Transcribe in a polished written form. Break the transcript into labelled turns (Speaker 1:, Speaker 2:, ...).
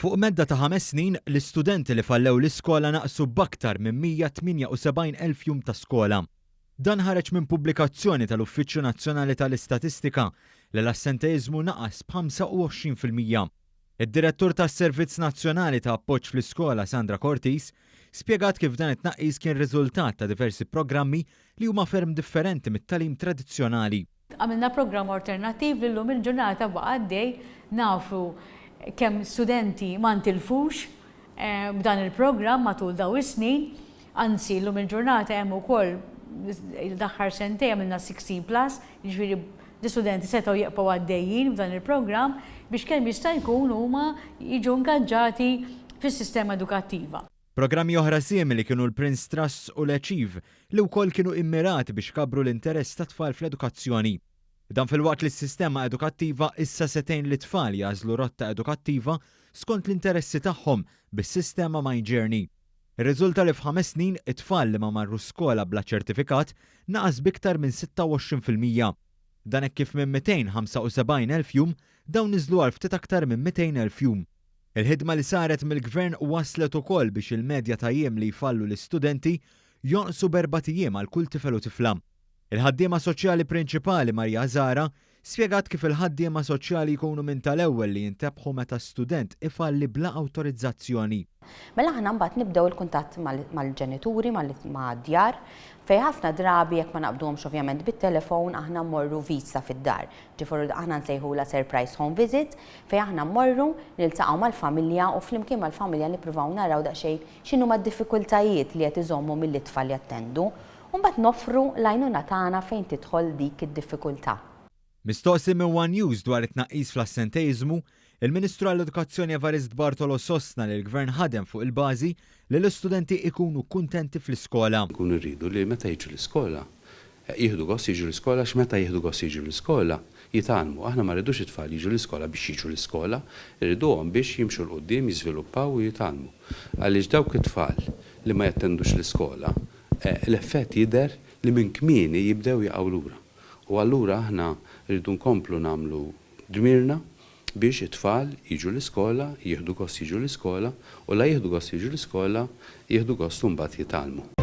Speaker 1: Fuq medda ta' ħames snin, l-istudenti li fallew l-iskola naqsu b'aktar minn 178,000 jum ta' skola. Dan ħareġ minn pubblikazzjoni tal-Uffiċċju Nazzjonali tal-Istatistika li l-assenteiżmu naqas b'25%. Id-Direttur tas-Servizz Nazzjonali ta' Appoġġ fl-Iskola Sandra Cortis spjegat kif dan it-tnaqqis kien riżultat ta' diversi programmi li huma ferm differenti mit-tagħlim tradizzjonali.
Speaker 2: Għamilna programm alternattiv li llum il-ġurnata baqa' għaddej, nafu kemm studenti ma ntilfux b'dan il-programm matul dawn is-snin, anzi llum il-ġurnata hemm ukoll l-aħħar sentejn għamilna 16 plus, jiġifieri l-istudenti setgħu jibqgħu għaddejjin b'dan il-programm biex kemm jista' jkun huma jiġu ingaġġati fis-sistema edukattiva.
Speaker 1: Programmi oħra simili kienu l-Prince Trust u l-Achieve li wkoll kienu immirati biex ikabbru l-interess tat-tfal fl-edukazzjoni. Dan filwaqt li s-sistema edukattiva issa se tgħin lit-tfal jagħżlu rotta edukattiva skont l-interessi tagħhom bis-sistema My Journey. Irriżulta li f'ħames snin it-tfal li ma marrux skola bla ċertifikat naqas b'iktar minn 26%. Dan hekk kif minn 275,000 jum dawn niżlu għal ftit aktar minn 200,000 jum. Il-ħidma li saret mill-Gvern wasslet ukoll biex il-medja ta' jiem li jfallu l-istudenti jonqsu b'erbat ijiem għal kull tifel u tifla. Il-ħaddiema soċjali prinċipali Maria Zahra spjegat kif il-ħaddiema soċjali jkunu minn tal-ewwel li jintebħu meta student ifalli bla awtorizzazzjoni.
Speaker 3: Mela aħna mbagħad nibdew il-kuntatt mal-ġenituri, mad-djar, fejn ħafna drabi jekk ma naqbduhomx ovvjament bit-telefon aħna mmorru vista fid-dar. Ġifieri aħna nsejħulha surprise home visit fejn aħna mmorru niltaqgħu mal-familja u flimkien mal-familja nippruvaw naraw daqsxejn x'inhuma d-diffikultajiet li qed iżommu milli t-tfal jattendu u mbagħad noffru l-għajnuna tagħna fejn tidħol dik id-diffikultà.
Speaker 1: Mistoqsi minn one News dwar it-tnaqqis fl-assenteiżmu, il-Ministru għall-Edukazzjoni Evarist Bartolo sostna li l-Gvern ħadem fuq il-bażi li l-istudenti ikunu kuntenti fl-iskola.
Speaker 4: Nkunu rridu li meta jiġu l-iskola jieħdu gost jiġu l-iskola għax meta jieħdu gost jiġu l-iskola jitgħallmu. Aħna ma rridux it-tfal jiġu l-iskola biex jiġu l-iskola, irriduhom biex jimxu 'l quddiem, jiżviluppaw u jitgħallmu. Għaliex dawk it-tfal li ma jattendux l-iskola, l-effett jidher li minn kmieni jibdew jaqgħu lura. U allura aħna rridu nkomplu nagħmlu dmirna biex it-tfal jiġu l-iskola, jieħdu gost jiġu l-iskola u la jieħdu gost jiġu l-iskola, jieħdu gost u mbagħad jitgħallmu.